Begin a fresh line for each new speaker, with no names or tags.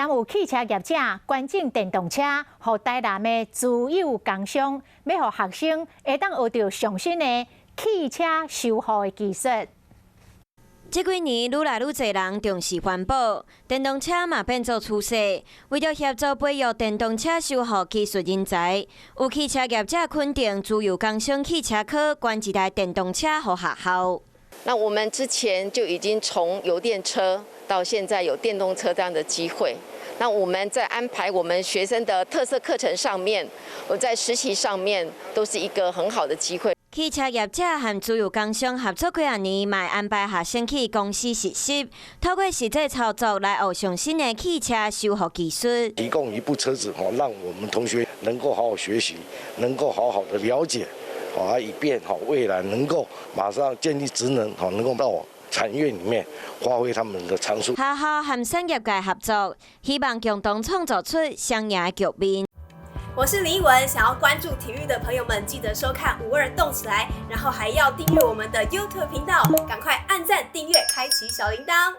南有汽車業者捐贈電動車，予台南的資優工商，欲予學生會當學著上新的汽車修護的技術。
這幾年，愈來愈濟人重視環保，電動車嘛變做趨勢。為著協助培育電動車修護技術人才，有汽車業者肯定資優工商汽車科捐一台電動車予學校。
那我們之前就已經從油電車到現在有電動車這樣的機會。那我們在安排我們學生的特色課程上面，我在實習上面都是一個很好的機會。
汽車業者和資優工商合作幾仔年，嘛會安排學生去公司實習，透過實際操作來學上新的汽車修護技術。
提供一部車子，讓我們同學能夠好好學習，能夠好好的了解，啊，以便未來能夠馬上建立職能，能夠到產業裡面發揮他們的長處。
學校和產業界合作，希望共同創造出雙贏的局面。
我是林奕文，想要關注體育的朋友們，記得收看五二動起來，然後還要訂閱我們的 YouTube 頻道，趕快按讚、訂閱、開啟小鈴鐺。